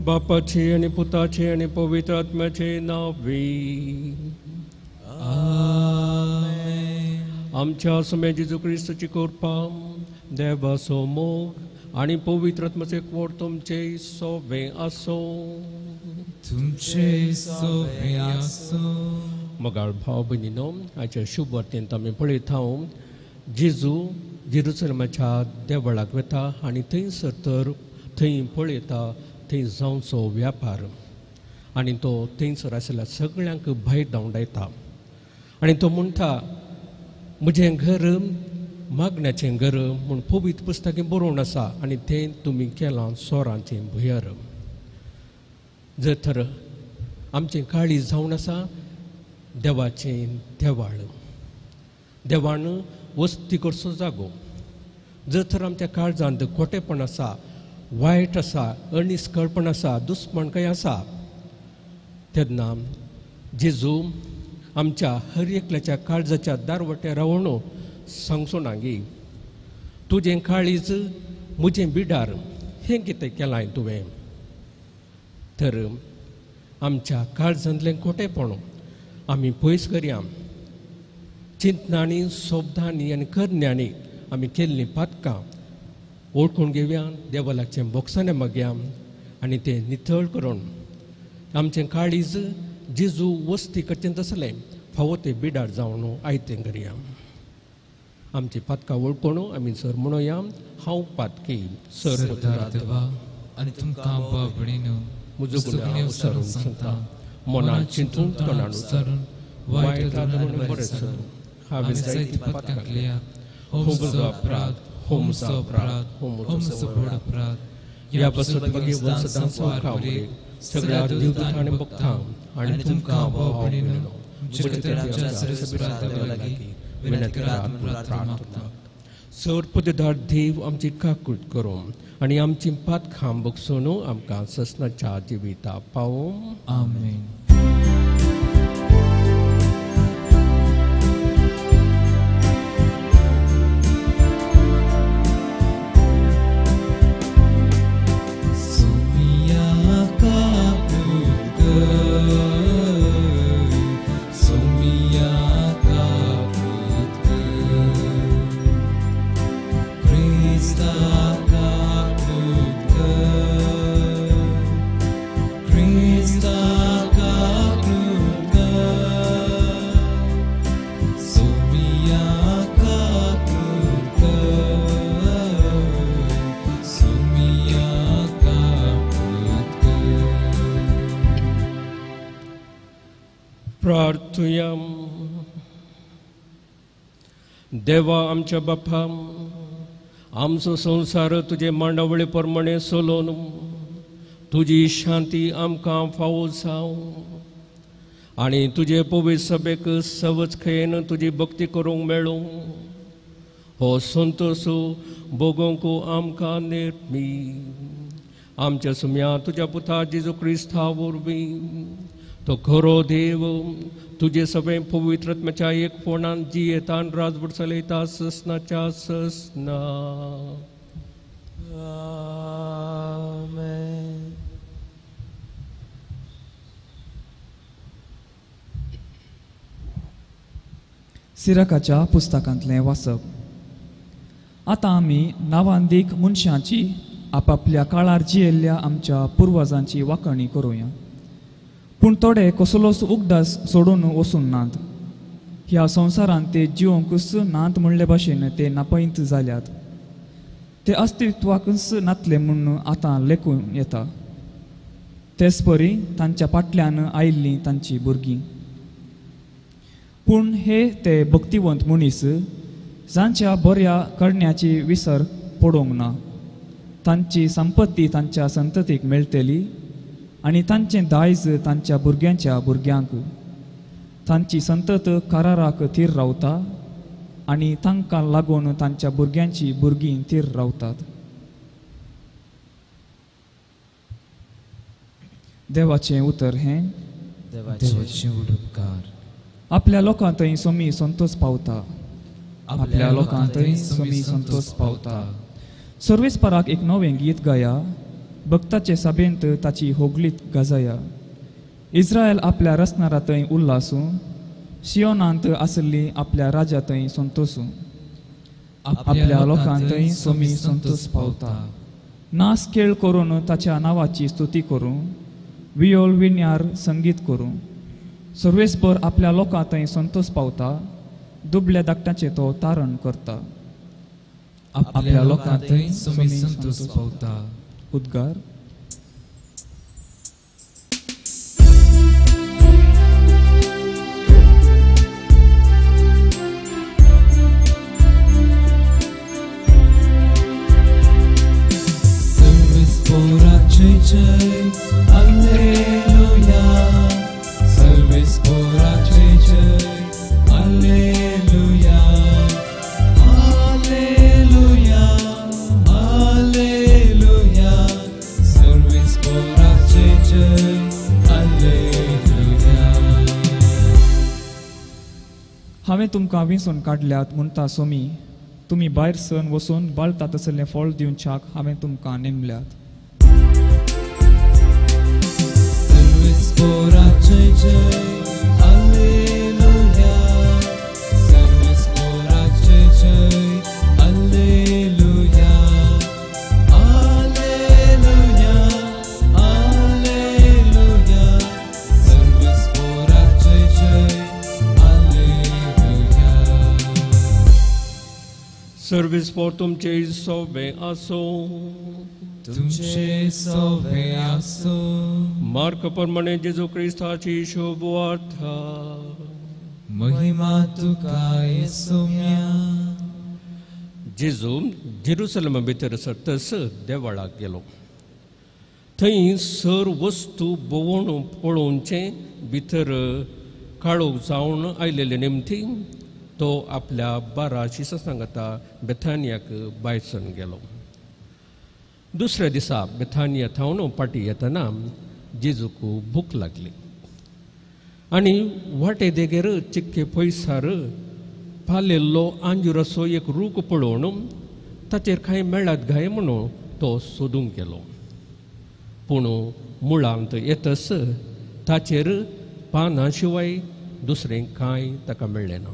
बापाचे आनी पुताचे आनी पवित्र आत्म्याचे नांवी आमेन. आमच्या सुमे जेजू क्रिस्ताची कृपा, देवाचो मोग आनी पवित्र आत्म्याचें एकवट तुमचे सोबें आसूं. तुमचे सोबें आसूं. मोगाळ भाव भयणीनो, आयच्या शुभ वार्तेंत आमी पळयता जेजू जेरुसलेमाच्या देवळाक वता आनी थंयसर तर थंय पळयता थंय जावचो व्यापार आनी तो थंयसर आशिल्ल्या सगळ्यांक भायर धांवडायता आनी तो म्हणटा म्हजें घर मागण्याचें घर म्हूण पवित्र पुस्तकें बरोवन आसा आनी तें तुमी केलां चोरांचें भुंयर. जर तर आमचें काळीज जावन आसा देवाचें देवाळ, देवान वस्ती करचो जागो. जर तर आमच्या काळजांत खोटेपण आसा, वायट आसा, अनिस्कळपण आसा, दुस्मानकाय आसा, तेन्ना जेजू आमच्या हर एकल्याच्या काळजाच्या दारवट्या रावन सांगचो ना गी तुजें काळीज म्हजें बिडार हें कितें केलां तुवें. तर आमच्या काळजांतलें खोटेपण आमी पयस करया. चिंतनांनी, शब्दांनी आनी करण्यांनी आमी केल्लीं पातकां वळखून घेवया, देवा लागचें बोगसाणें मागया आनी तें नितळ करून आमचें काळीज जेजू वस्ती करचें तसलें फावो तें बिडार जावन आयतें करया. आमची पातकां वळखून आमी सर म्हणुया, हांव पातकी सर देवा आनी तुमकां भाव भयणीनो म्हजो गुन्यांव विसरून सांगता, मनान चिंतून तोंडान उच्चारून वायट आनी बरें सरून हांवें जायतीं पातकां केल्या. हो म्हजो अपराध, हो म्हजो अपराध, हो म्हजो व्हड अपराध. ह्या पासत भगवंत सदां सावकां सगळ्या देवदूतां आनी भक्तांक आनी तुमकां भाव भयणीनो म्हजे आमच्या सर्वेस्परा देवा लागीं विनंती करात म्हूण प्रार्थना मागता. सर पददार देव आमची काकूट करूं आनी आमची पातकां बगसून आमकां ससनाच्या जिविता पावूं. आमेन. प्रार्थुया. देवा आमच्या बापा, आमचो संवसार तुजे मांडावळी प्रमाणे चलोवन तुजी शांती आमकां फावो जावं आनी तुजे पवित्र सभेक सवच खेन तुजी भक्ती करूंक मेळूं. हो संतोश भोगोवंक आमकां निर्मी आमच्या सुम्या तुज्या पुता जेजू क्रिस्ता वरवीं तो खरो देव तुजे सगळे पवित्र आत्म्याच्या एक फोणान जियेतान राजवट चलयता ससनाच्या ससना. आमेन. सिराकाच्या पुस्तकांतलें वाचप. आतां आमी नावांदीक मनशांची आपापल्या काळार जियेल्ल्या आमच्या पुर्वजांची वाखणी करुया, पूण थोडे कसलोच उगडास सोडून वचून नात. ह्या संवसारांत ते जिवंकूच नात म्हणले भाशेन ते नापयत जाल्यात. ते अस्तित्वाकूच नातले म्हूण आतां लेखून येता. तेच परी तांच्या फाटल्यान आयिल्लीं तांची भुरगीं. पूण हे ते भक्तिवंत मनीस जांच्या बऱ्या करण्याची विसर पडोवंक ना. तांची संपत्ती तांच्या संततीक मेळटली आनी तांचें दायज तांच्या भुरग्यांच्या भुरग्यांक. तांची संतत कराराक थीर रावता आनी तांकां लागून तांच्या भुरग्यांची भुरगीं थीर रावतात. देवाचें उतर हें देवाचें उपकार. आपल्या लोकांतय सोमी संतोष पावता. आपल्या लोकांतय सोमी संतोष पावता. सर्वेस्पराक एक नवें गीत गाया. भक्ताचे सभेंत ताची होगलीत गाजया. इस्रायल आपल्या रसणारा थंय उल्लासूं, सियोनांत आसली आपल्या राजा थंय संतोसूं. आपल्या लोकांतय सोमी संतोष पावता. नास खेळ करून ताच्या नांवाची स्तुती करूं, वियोल विण्यार संगीत करूं. सर्वेस्पर आपल्या लोकां थंय संतोष पावता, दुबल्या धाकट्याचें तो तारण करता. आपल्या लोकां थंय सोमी संतोष पावता. उद्गार. जय Alleluia, सर्वेस्पोराचे जय Alleluia, Alleluia, Alleluia, सर्वेस्पोराचे जय Alleluia. हांवें तुमकां विंचून काडल्यात म्हणटा सोमी, तुमी भायर सरून वचून बाळता तसलें फळ दिवच्याक हांवें तुमकां नेमल्यात. सर्वेस्पोराचे जय Alleluia, सर्वेस्पोराचे जय Alleluia, Alleluia, Alleluia, सर्वेस्पोराचे जय Alleluia. सर्वेस्पोर तुमचे सोबे आसो, तुमचे सोबे आसो. मार्क प्रमाणे जेजू क्रिस्ताची शुभवार्ता. महिमा तुका येसुम्या. जेजू जेरुसलेमा भितर सरतस देवळाक गेलो. थंय सर वस्तू भोंवून पळोवचें भितर काळोख जावन आयलेले निमती तो आपल्या 12 शिसां सांगता बेथानियाक भायर सरून गेलो. दुसऱ्या दिसा बेथानिया थावन पाटी येतना जेजूक भूक लागली आनी वाटे देगेर चिक्के पयसार पालेल्लो आंजुराचो एक रूख पळोवन ताचेर कांय मेळत काय म्हणून तो सोदूंक गेलो. पूण मुळांत येतस ताचेर पानां शिवाय दुसरें कांय ताका मेळ्ळें ना.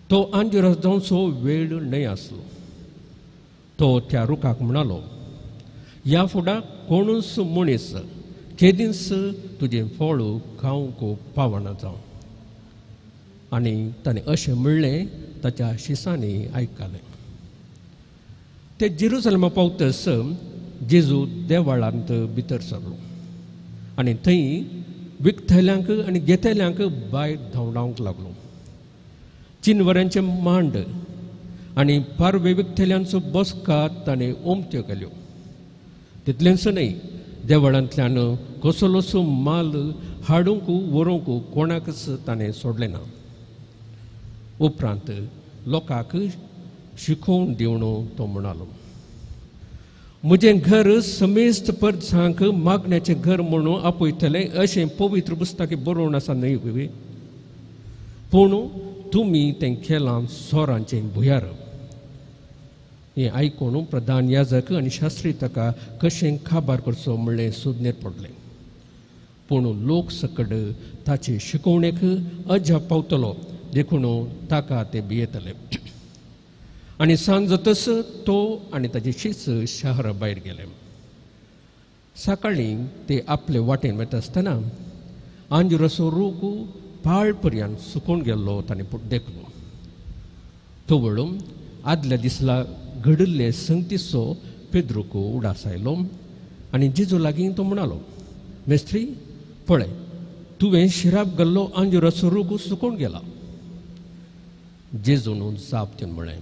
तो आंजुरास जावचो वेळ न्हय आसलो. तो त्या रुखाक म्हणालो, ह्या फुडां कोणूच मनीस केदींच तुजें फळ खावंक पावना जावं. आनी ताणें अशें म्हणलें ताच्या शिसांनी आयकलें. ते जेरुसलेमा पावतस जेजू देवळांत भितर सरलो आनी थंय विकतल्यांक आनी घेतल्यांक भायर धांवडावंक लागलो. चिनवऱ्यांचे मांड आनी पारवे विकतल्यांचो बसका ताणें ओमत्यो केल्यो. तितलेंच न्हय, देवळांतल्यान कसलोसो माल हाडूंक व्हरूंक कोणाकच ताणें सोडलें ना. उपरांत लोकांक शिकोवन दिवन तो म्हणालो, म्हजें घर समेस्त परजांक मागण्याचें घर म्हणून आपयतलें अशें पवित्र पुस्तकां बरोवन आसा न्हय? पूण तुमी तें केलां सोरांचें भुयार. हें आयकून प्रधान याजक आनी शास्त्री ताका कशें काबार करचो म्हणलें सुदनेर पडलें. पूण लोक सकड ताचे शिकोवणेक अजाप पावतलो देखून ताका ते भियेतले. आनी सांज जातस तो आनी ताचे शीस शहरा भायर गेले. सकाळीं ते आपले वाटेन वता आसतना आंजुराचो रूख पाळ पर्यंत सुकून गेल्लो ताणें देखलो. तो वळून आदल्या दिसला घडिल्ले संगतीचो पेद्रूक उडास आयलो आनी जेजू लागीं तो म्हणालो, मेस्त्री पळय, तुवें शिराप घाल्लो आंजुराचो रूख सुकून गेला. जेजून जाप दिवन म्हळें,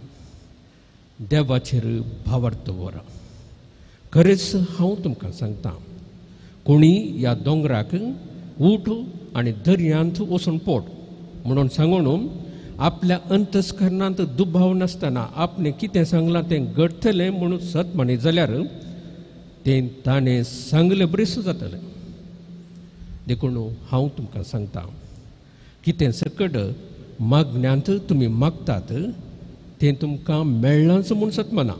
देवाचेर भावार्थ दवरा. खरेंच हांव तुमकां सांगता, कोणी ह्या दोंगराक उठ आनी दर्यांत वचून पोट म्हणून सांगून आपल्या अंतस्करणांत दुबाव नासतना आपणें कितें सांगलां तें घडटलें म्हणून सत म्हणीत जाल्यार तें ताणें सांगलें बरें जातलें. देखून हांव तुमकां सांगता, कितें सकट मागण्यांत तुमी मागतात तें तुमकां मेळ्ळांच म्हूण सत म्हणा,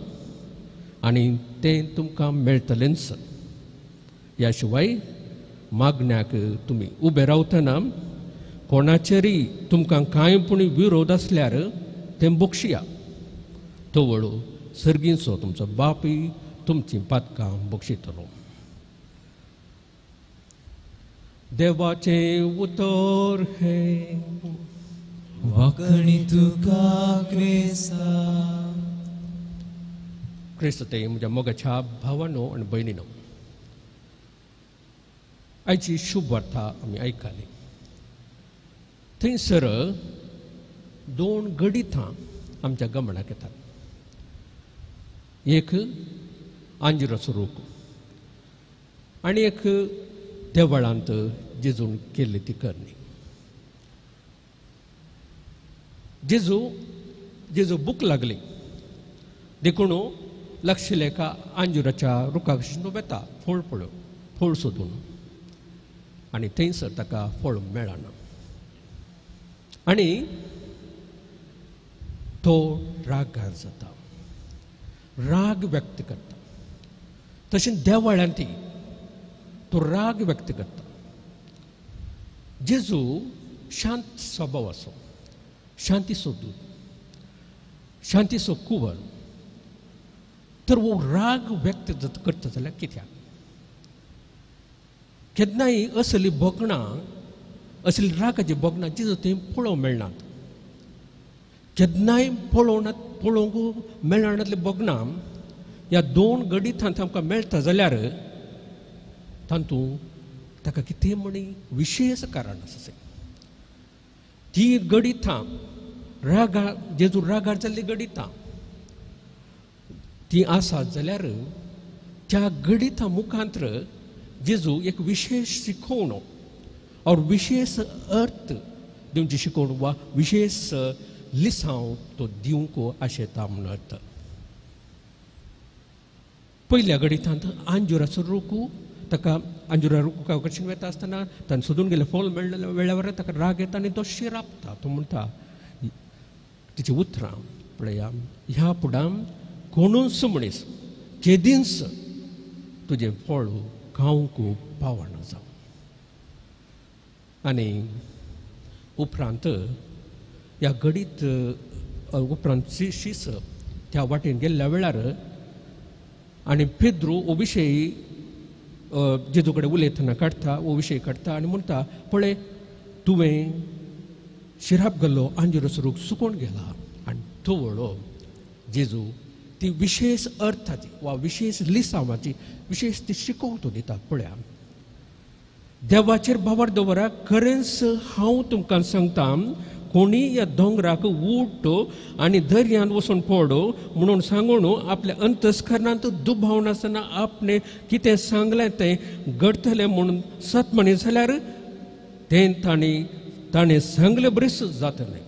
आनी तें तुमकां मेळटलेंच. ह्या शिवाय मागण्याक तुमी उबे रावतना कोणाचेरय तुमकां कांय पूण विरोध आसल्यार तें बक्षया. तवळ सर्गींचो तुमचो बापूय तुमचीं पातकां बक्षितलो. देवाचें उतर हें. वाकणी तुका क्रिस्ता. क्रिस्त ते म्हज्या मोगाच्या भावानो आनी भयणीनो, आयची शुभ वार्ता आमी आयकली. थंयसर दोन गणितां आमच्या गमनाक येतात. एक आंजिराचो रूख आनी एक देवळांत जेजून केल्ली ती करणी. जेजू जेजू भूक लागली देखून लक्ष एका आंजुराच्या रुखाक वेता फळ पळोव फळ सोदून आनी थंयसर ताका फळ मेळना आनी तो रागार जाता, राग व्यक्त करता. तशें देवाळ्यांत तो राग व्यक्त करता. जेजू शांत स्वभाव आसो, शांतीचो दूत, शांतीचो कुंवर. तर हो राग व्यक्त करता जाल्यार कित्याक? केन्नाय असली भोगणां, असली रागाची भोगणां जेजू थंय पळोवंक मेळनात. केन्नाय पळोवंक मेळनातली भोगणां ह्या दोन गणितांत आमकां मेळटा जाल्यार तातूंत ताका कितें म्हणी विशेश कारण आसा. ती गणितां रागा जेजू रागार जाल्ली गणितां ती आसात जाल्यार त्या गणितां मुखांत्र जेजू एक विशेश शिकोवणो और विशेश अर्थ दिवची शिकोवण वा विशेश लिसांव तो दिवंक आशेता म्हूण अर्थ. पयल्या गणितांत आंजुराचो रूख, ताका आंजुरा रुखा कडच्यान वेता आसतना ताणें सोदून गेलें फळ मेळ्ळें वेळावर ताका राग येता आनी तो शिरापता. तो म्हणटा तिची उतरां पळया, ह्या फुडां कोणूच मनीस केदींच तुजें फळ खावंक पावना जावं. आनी उपरांत ह्या घडीत उपरांत शीस त्या वाटेन गेल्ल्या वेळार आनी पेद्रू हो विशय जेजू कडेन उलयतना काडटा, हो विशय काडटा आनी म्हणटा, पळय तुवें शिराप घाल्लो आंजुराचो रूख सुकोवन गेला. आनी तवळो जेजू ती विशेश अर्थाची वा विशेश लिसांवाची विशेश ती शिकोवण तो दिता. पळया, देवाचेर भावार दवरा, खरेंच हांव तुमकां सांगता, कोणी ह्या दोंगराक उठ आनी दर्यांत वचून पड म्हणून सांगून आपल्या अंतस्करणांत दुबाव नासतना आपणें कितें सांगलें तें घडटलें म्हणून सत म्हणीत जाल्यार तें ताणें सांगलें बरेंच जातलें.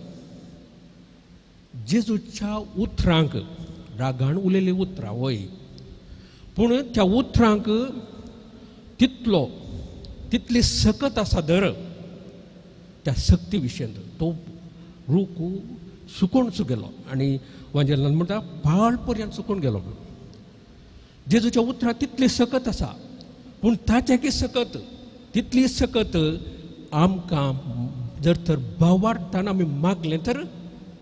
जेजूच्या उतरांक रागान उलयल्लीं उतरां वय, पूण त्या उतरांक तितली सकत आसा दर त्या सक्ती विशयांत तो रूख सुकोवन गेलो आनी वांजेलान म्हणटा पाळ पर्यंत सुकोवन गेलो. जेजूच्या उतरां तितली सकत आसा, पूण ताच्या सकत तितली सकत आमकां जर तर भावार्थान आमी मागलें तर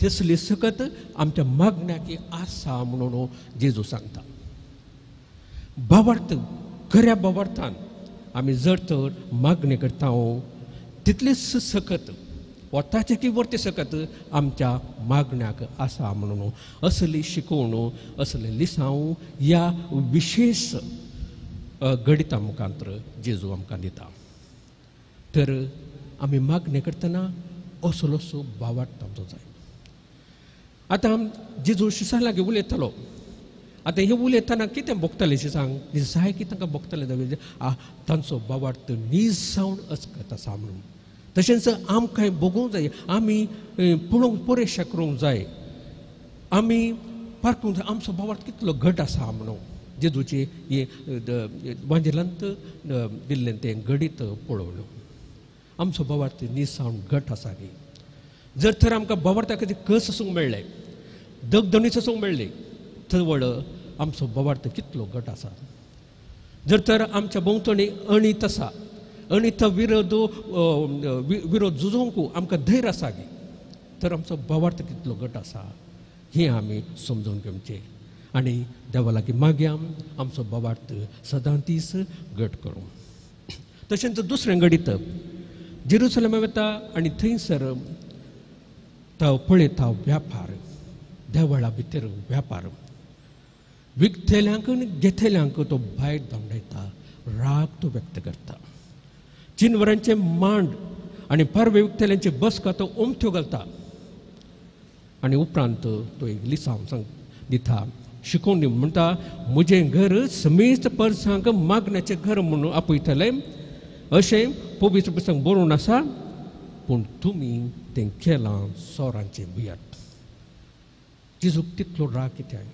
तसली सकत आमच्या मागण्याक आसा म्हणून जेजू सांगता. भावार्थ, खऱ्या भावार्थान आमी जर तर मागणें करता तितलीच सकत वा ताचे की वरती सकत आमच्या मागण्याक आसा म्हणून असली शिकोवणो असले लिसांव ह्या विशेश गणिता मुखांत्र जेजू आमकां दिता. तर आमी मागणें करतना असलो असो भावार्थ आमचो जाय. आतां जेजू शिसां लागीं उलयतालो. आतां हे उलयतना कितें भोगताले शिसांक, जाय की तांकां भोगताले तांचो भावार्थ नीज जावन अस्कत आसा म्हणून. तशेंच आमकां भोगूंक जाय, आमी पळोवंक परेशा करूंक जाय, आमी पारखूंक जाय आमचो भावार्थ कितलो घट आसा म्हणून जेजूचे हे वांजेलांत दिल्लें तें घडीत पळोवन आमचो भावार्थ नीज जावन घट आसा गी. जर तर आमकां भावार्था खातीर कस आसूंक मेळ्ळें, दगदणीच आसूंक मेळ्ळी, तवळ आमचो भावार्थ कितलो घट आसा. जर तर आमच्या भोंवतणी अणीत आसा, अणीत विरोध विरोध झुजोवंक आमकां धैर्य आसा गी, तर आमचो भावार्थ कितलो घट आसा हें आमी समजून घेवचें आनी देवा लागीं मागया आमचो भावार्थ सदां दीस घट करूं. तशेंच दुसरें घडीत जेरुसलेमा वता आनी थंयसर तो पळयता व्यापार, देवळा भितर व्यापार, विकतल्यांक आनी घेतल्यांक तो भायर धांवडायता, राग तो व्यक्त करता. जिनवरांचे मांड आनी पारवे विकतल्यांचे बसका तो ओमथ्यो घालता आनी उपरांत तो एक लिसांव सांग दिता, शिकोवन म्हणटा म्हजें घर समेस्त परसांक मागण्याचें घर म्हणून आपयतलें अशें पवित्र पुस्तक बरोवन आसा, पूण तुमी तें केलां सोरांचें भुयात. जेजूक तितलो राग कित्याक?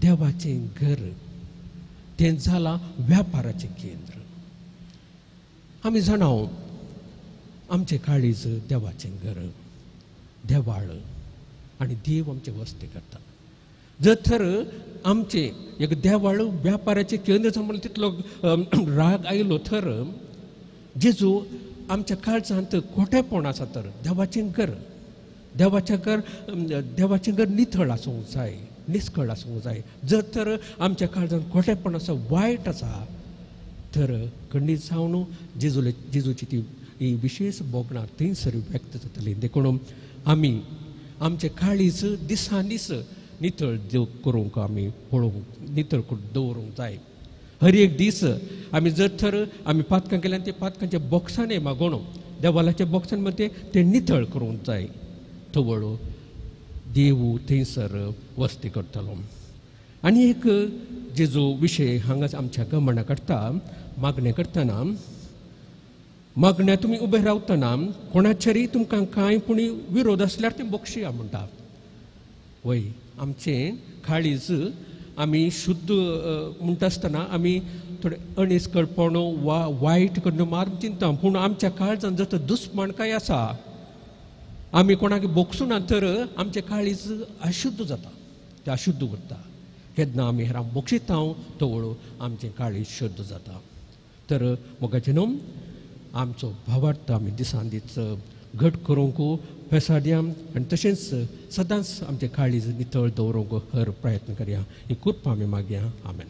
देवाचें घर तें जालां व्यापाराचें केंद्र. आमी जाणा आमचें काळीज देवाचें घर, देवाळ आनी देव आमचे वस्ती करता. जर तर आमचें एक देवाळ व्यापाराचें केंद्र जावन तितलो राग आयलो तर जेजू आमच्या काळजांत खोटेपण आसा तर देवाचें घर, देवाचें घर, देवाचें घर नितळ आसूंक जाय, निस्कळ आसूंक जाय. जर तर आमच्या काळजांत खोटेपण आसा, वायट आसा तर खंडीत जावन जेजूले जेजूची ती ही विशेश भोगणां थंयसर व्यक्त जातली. देखून आमी आमचें काळीज दिसान दीस नितळ करूंक आमी पळोवंक, नितळ दवरूंक जाय. हर एक दीस आमी जर तर आमी पातकां केल्यान ते पातकांच्या बॉक्सांनी मागोण देवालाच्या बॉक्सान मध्ये ते नितळ करूंक जाय. तवळ देव थंयसर वस्ती करतलो. आनी एक जेजू विशय हांगा आमच्या गमना करता, मागणें करतना, मागण्या तुमी उबे रावतना कोणाचेरय तुमकां कांय पुणी विरोध आसल्यार तें बक्षया म्हणटा. वय आमचें काळीज आमी शुद्ध म्हणटा आसतना आमी थोडे अणिस्कळपण वा वायट करून मार चिंता, पूण आमच्या काळजान जर तर दुस्मानकाय आसा, आमी कोणाक बोगसुना तर आमचें काळीज अशुद्ध जाता, तें अशुद्ध उरता. केन्ना आमी हेरांक बोगशिता तवळ आमचें काळीज शुद्ध जाता. तर मोगाचें न्हू आमचो भावार्थ आमी दिसान दीस घट करूंक पेसाडया आनी तशेंच सदांच आमचें काळीज नितळ दवरूंक हर प्रयत्न करया. ही कृपा आमी मागया. आमेन.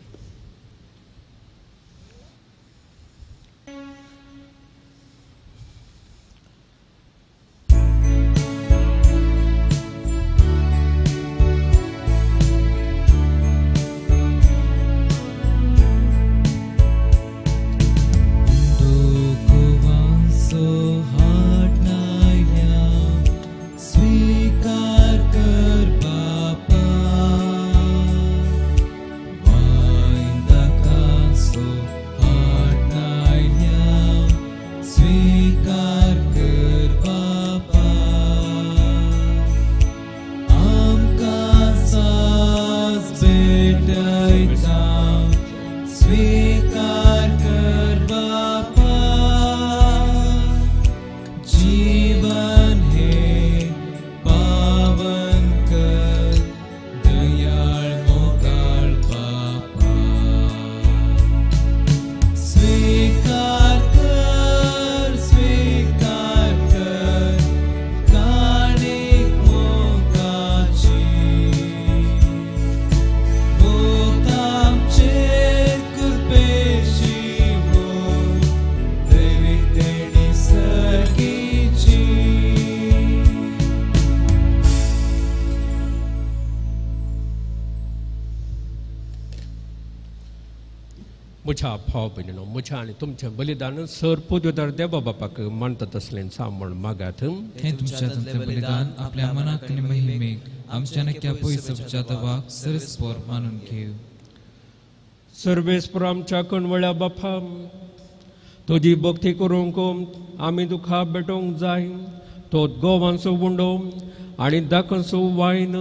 म्हज्या भाव भयणीनो, म्हज्या आनी तुमचें बलिदान सर पदवीधर देवा बापाक मानता तसलें सामण मागात. हें तुमच्या हातांतलें बलिदान आपल्या मनाक आनी महिमेक आमच्या नक्या पयसच्या दवाक सरस्पोर मानून घेव. सर्वेस्पोर आमच्या कणवळ्या बापा, तुजी भक्ती करूंक आमी दुखा भेटोवंक जाय. तो गोवांचो उंडो आनी दाकांचो वायन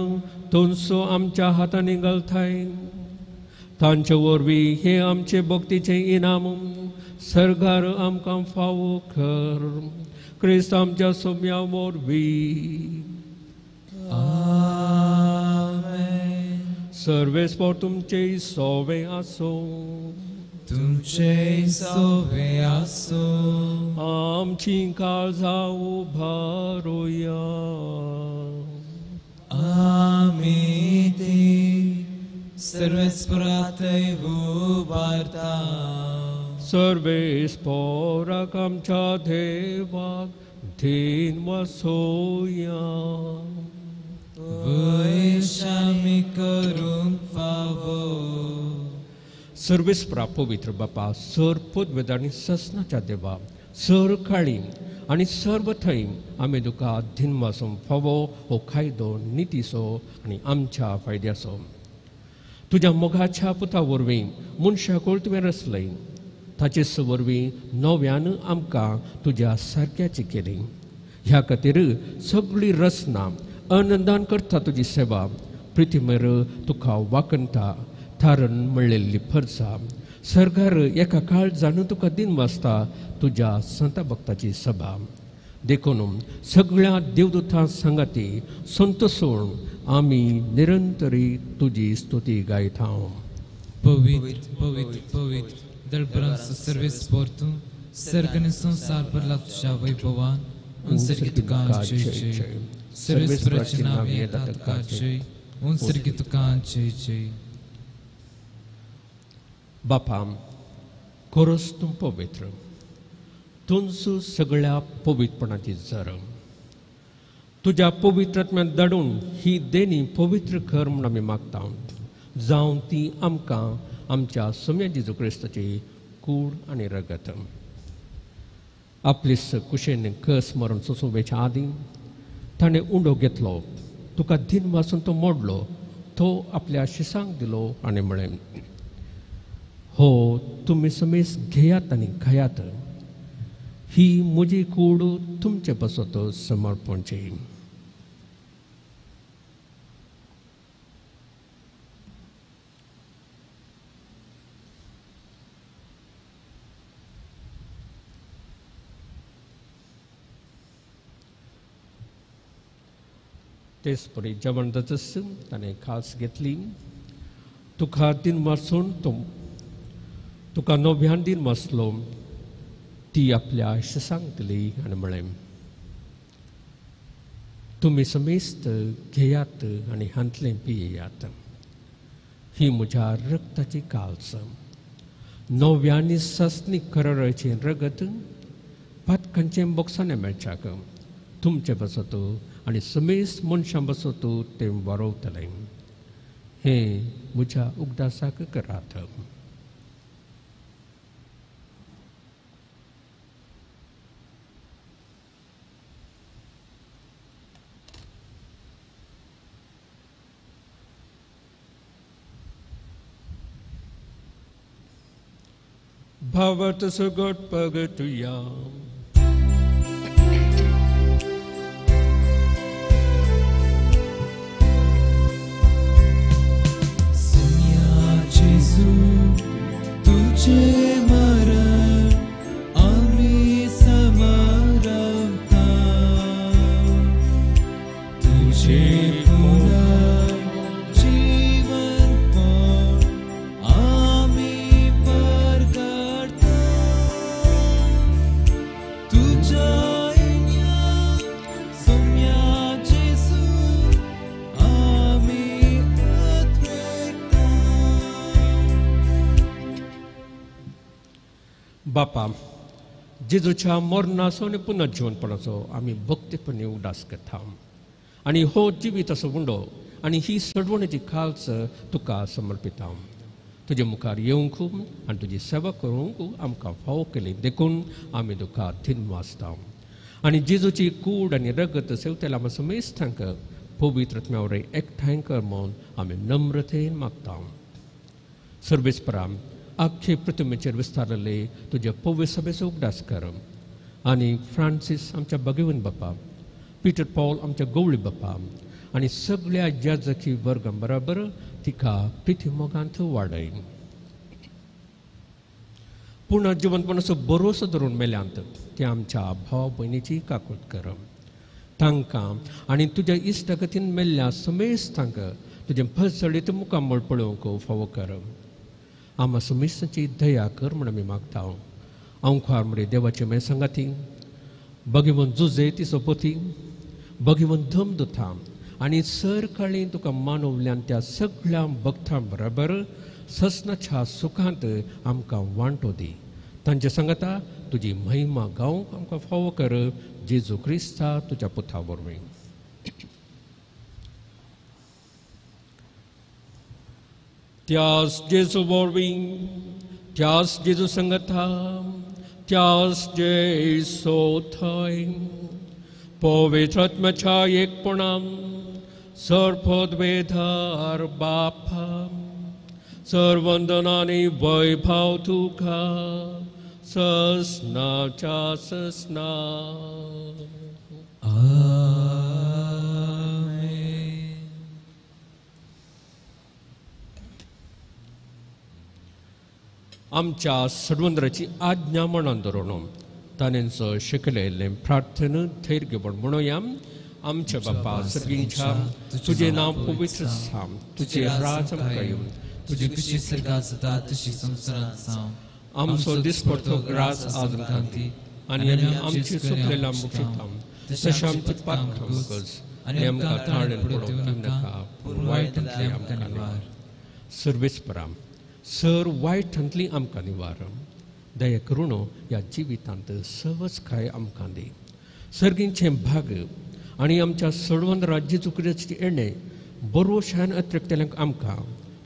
तोनसो आमच्या हातांनी घालताय. तांचे वरवीं हे आमचे भक्तीचें इनाम सरकार आमकां फावो कर. क्रिस्त आमच्या सोम्या वरवीं. आमेन. सर्वेस्पोर तुमचे सोवे आसो. तुमचे सोवे आसो. आमची काळजां उबारुया. आमी ती सर्वेस्पराथंय उबारता. सर्वेस्पोराक आमच्या देवाक धीन वसोया. वैशामी करूंक फावो. सर्वेस्परा पवित्र बापा, सर पदवेद आनी ससनाच्या देवा, सर काळी आनी सर्व थंय आमी तुका धीन वासूंक फावो हो कायदो नितीचो आनी आमच्या फायद्याचो. तुज्या मोगाच्या पुता वरवीं मनशाकूळ तुवें रचलय, ताचे वरवीं नव्यान आमकां तुज्या सारक्याची केली. ह्या खातीर सगळी रचना आनंदान करता तुजी सेवा, प्रितीमेर तुका वाकणटा थारण म्हणलेली फरसा. सरकार एका काळ जाणून तुका दिन वाचता तुज्या संता भक्ताची सभा. देखून सगळ्या देवदूतां सांगाती संतोषून आमी निरंतरी तुजी स्तुती गायता. पवित्र पवित्र पवित्र दळभरांचो सर्वेस्पोर तूं, सर्ग आनी संवसार भरला तुज्या वैभवान. उंसर्गी तुका जय जय. सर्वेस्पराचें नांव येता तुका जय. उंसर्गी तुका जय जय. बापा, खरोच तूं पवित्र, तुमचो सगळ्या पवित्रपणाची जर. तुज्या पवित्र आत्म्यान धाडून ही देणी पवित्र कर म्हूण आमी मागता, जावं ती आमकां आमच्या सोम्या जेजू क्रिस्ताची कूड आनी रगत. आपले कुशेन कस मरण सोसूं वेच्या आदीं ताणें उंडो घेतलो, तुका दिन वासून तो मोडलो, तो आपल्या शिसांक दिलो आनी म्हळें, हो तुमी समेस घेयात आनी खायात, ही म्हजी कूड तुमचे पासत समर्पणची. तेच परी जेवण जातच ताणें खास घेतली, तुका दिन वासून तो तुका नव्यान दिन वाचलो, ती आपल्या शिसांक दिली आनी म्हळें, तुमी समेस्त घेयात आनी हांतलें पियेयात, ही म्हज्या रक्ताची काल्स, नव्यानी सासणी कराराचें रगत पातकांचें बोक्साणें मेळच्याक तुमचे पासत आनी समेस्त मनशां पासत तें वारोवतलें. हें म्हज्या उगडासाक करात. भावार्थ सुगट पगतुया. सोम्या जेजू तुझे मरण आमी समरता, तुझे बापा, जेजूच्या मरणाचो आनी पुनर्जीवनपणाचो आमी भक्तीपणी उगडास करता आनी हो जिवीत असो उंडो आनी ही सडवणेची खालच तुका समर्पिता. तुजे मुखार येवंक आनी तुजी सेवा करूंक आमकां फावो केली देखून आमी तुका धीन वाचता आनी जेजूची कूड आनी रगत सेवतेल्या आमकां समेस्तांक पवित्र आत्म्या वरवीं एकठांय कर म्हूण आमी नम्रतेन मागता. सर्वेस्परा, आख्खे पृथ्वीचेर विस्तारले तुज्या पवित्र सभेचो उगडास कर आनी फ्रांसीस आमच्या भगवंत बापा, पीटर पॉल आमच्या गवळी बापा आनी सगळ्या याजकी वर्गां बराबर तिका प्रिती मोगांत वाडय. पूण जिवंतपणाचो भरोसो धरून मेल्यांत ते आमच्या भाव भयणीची काकूत कर. तांकां आनी तुज्या इश्टागतीन मेल्ल्या समेस्तांक तुजें फसळीत मुखामळ पळोवंक फावो कर. आमा सुमिसांची दया कर म्हण आमी मागता. अंखार म्हणे देवाचे मे सांगाती भगवंत जुजे ती सोपोती भगवंत धम दुथा आनी सरकाळी तुका मानवल्यान त्या सगळ्या भक्तां बराबर ससनाच्या सुखांत आमकां वांटो दी. तांचे सांगता तुजी महिमा गावंक आमकां फावो कर जेजू क्रिस्ता तुज्या पुता वरवीं. त्यास जेजू वरवीं, त्यास जेजू संगता, त्यास जेसो थंय पवित्र आत्म्याच्या एकपणान सर्वपदवेधार बापा सर्वंदनानी वैभव तुका ससनाच्या ससना. आमच्या सडवंदराची आज्ञा म्हणून धरून ताणेंचो शिकलेलें प्रार्थना धैर्यपण म्हणुया. आमच्या बापा सर्गींच्या तुजें नांव पवित्र जावं, तुजें राज आमकां येवं, तुजी खुशी स्वर्गांत जाता तशी संवसारांत जावं. आमचो दिसपडतो ग्रास आज आमकां दी आनी आमी आमची चुकलेल्या मुक्षिता तशें आमची पातकां मुकस आनी आमकां ताणें पडोवंक दिवनाका, पूण वायटांतलें आमकां निवार. सर्वेस्परा सर वायटांतली आमकां निवार. दया करून ह्या जिवितांत सहजकाय आमकां दी. सर्गींचें भाग आनी आमच्या सडवंत राज्य चुकऱ्याची येणें बरो शान अतिरिक्तल्यांक आमकां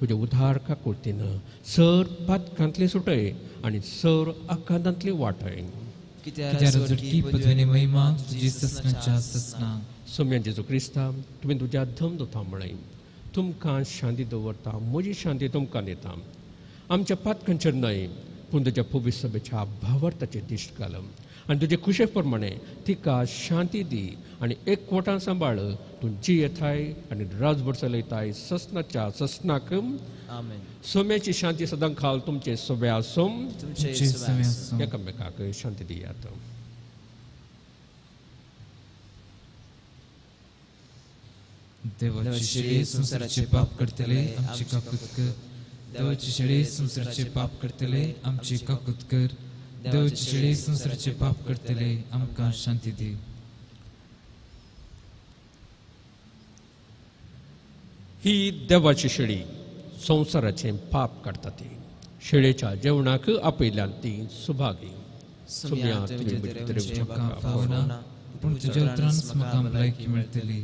तुज्या उदार काकुळतीन सर पातकांतली सुटय आनी सर आकांतांतली वाटय. सोम्या जेजू क्रिस्ता तुवें तुज्या धम दोता म्हळें तुमकां शांती दवरता, म्हजी शांती तुमकां दिता. आमच्या पातकांचेर न्हय पूण तुज्या पवित्र सभेच्या भावार्थाचेर दिश्ट घाल आनी तुजे खुशे प्रमाणे तिका शांती दी आनी एकवटान सांबाळ. तूं जी येताय आनी राजभर चलयताय ससनाच्या ससनाक. सोम्याची शांती सदां खाल तुमचे सोब्या आसूं. एकामेकाक शांती दियात. देवाची शेळी संवसाराचे पाप करतले आमची काकूत कर. देवाची शेळी संवसाराचे पाप करतले आमची काकूत कर. देवाची शेळी संवसाराचे पाप करतले आमकां शांती दी. ही देवाची शेळी संवसाराचें पाप काडटा. ती शेळेच्या जेवणाक आपयल्यान ती सुभागी. पूण तुज्या उतरान म्हाका भलायकी मेळटली.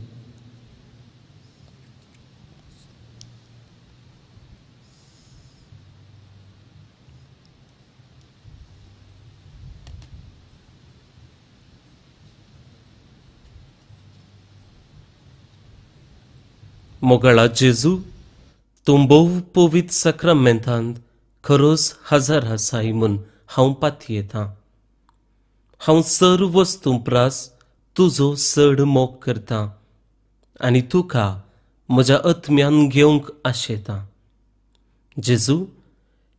मोगाळा जेजू, तूं भोव पवित्र साक्रामेंतांत खरोच हजार आसाय म्हूण हांव पातयेतां. हांव सर्व वस्तूं प्रास तुजो चड मोग करतां आनी तुका म्हज्या आत्म्यान घेवंक आशेतां. जेजू,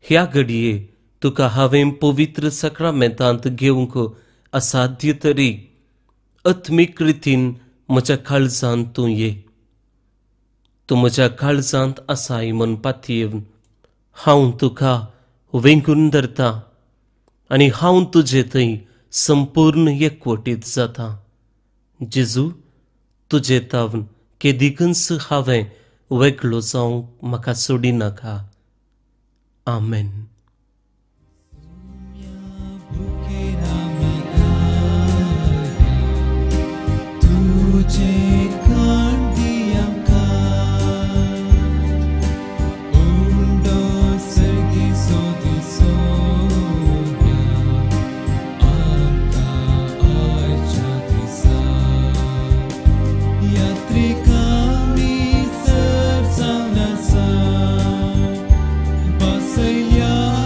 ह्या घडये तुका हांवें पवित्र साक्रामेंतांत घेवंक असाध्य तरी आत्मीक रितीन म्हज्या काळजांत तूं ये. तूं म्हज्या काळजांत आसाय म्हूण पातयेवन हांव तुका वेंगून धरता आनी हांव तुजे थंय संपूर्ण एकवटीत जाता. जेजू, तुजे तावन केदिकूच हांवें वेगळो जावंक म्हाका सोडिनाका. आमेन. Yatrika mi sar sauna sa basayla.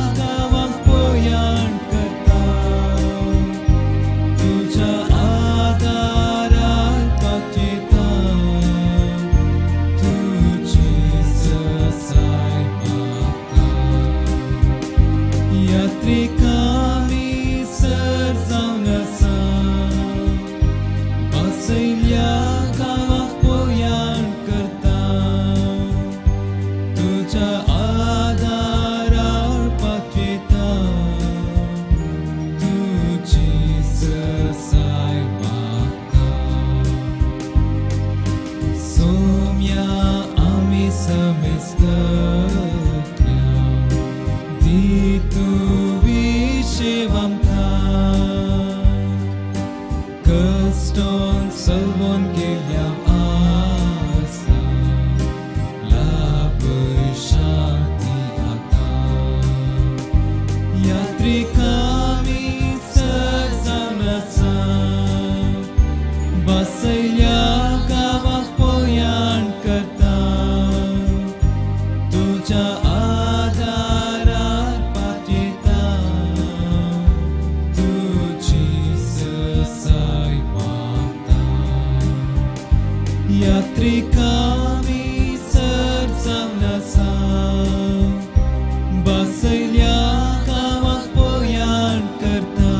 चिंतून सलवून गेल्या आसा लाभय शांती आतां यात्रिकामी सर जावन आसा बसयल्या गांवाक पयाण करता तुज्या आदारार पातयेता तुजी ससाय मागता यात्रिकामी सर जावन आसा बसयल्या गांवाक पयाण करता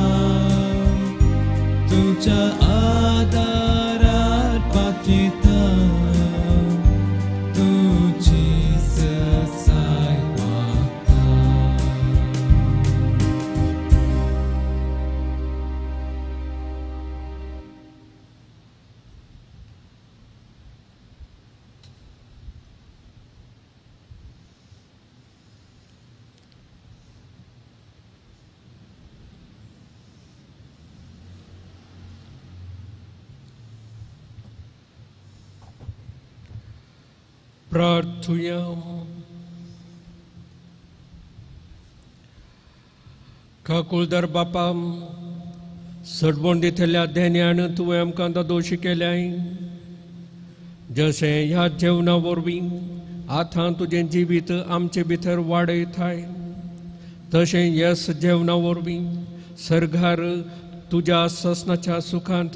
तुज्या आदारार पातयेता तुजी ससाय मागता. प्रार्थुया. काकुळदार बापा, सडबोण दितल्या देण्यान तुवें आमकां दोशी केल्याय, जशें ह्या जेवणा वरवीं आतां तुजें जिवीत आमचे भितर वाडयताय, तशें येस जेवणा वरवीं सर्गार तुज्या ससनाच्या सुखांत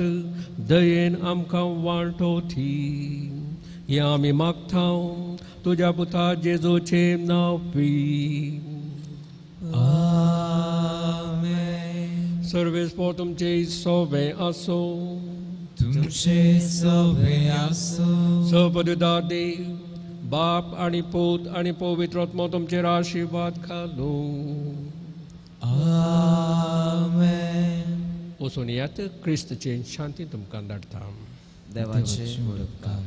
दयेन आमकां वांटो थी. हें आमी मागता तुज्या पुता जेजूचें नांव पी. आमेन. सर्वेस्पोर तुमचे सोवे आसो. तुमचे सोवे आसो. सपदुदा देव बाप आनी पूत आनी पवित्र आत्मो तुमचेर आशिर्वाद घालूं. आमेन. वचून येयात, क्रिस्तचे शांती तुमकां धाडटा. देवाचे उपकार.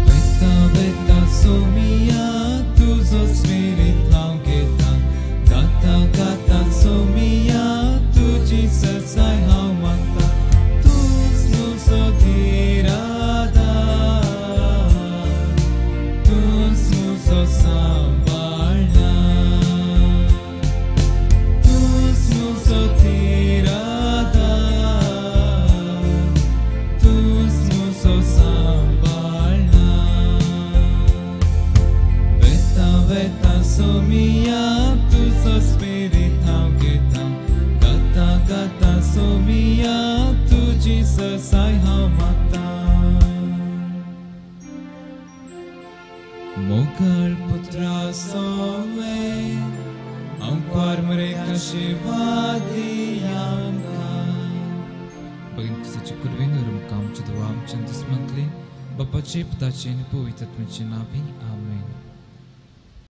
वेता वेता सोमिया तुजो स्पिरीत हांव घेता, गाता गाता सोमिया तुजी ससाय हांव मागता, तूंच म्हजो धीर आदार, तूंच म्हजो सांबाळणार, तूंच म्हजो धीर आदार, तूंच म्हजो सांबाळणार. वेता वेता सोमिया तुजो स्पिरीत हांव घेता, गाता गाता सोमिया तुजी ससाय हांव मागता. मोगाळ पुत्रा सोवे आमकार मरे आशिर्वाद आमकां. भगिनी क्रिस्ताचे कुरवेन आमकां आमच्या देवा आमच्या दुस्मांतले बापाचे पुताचे आनी पवित्र आत्म्याचे नांवी.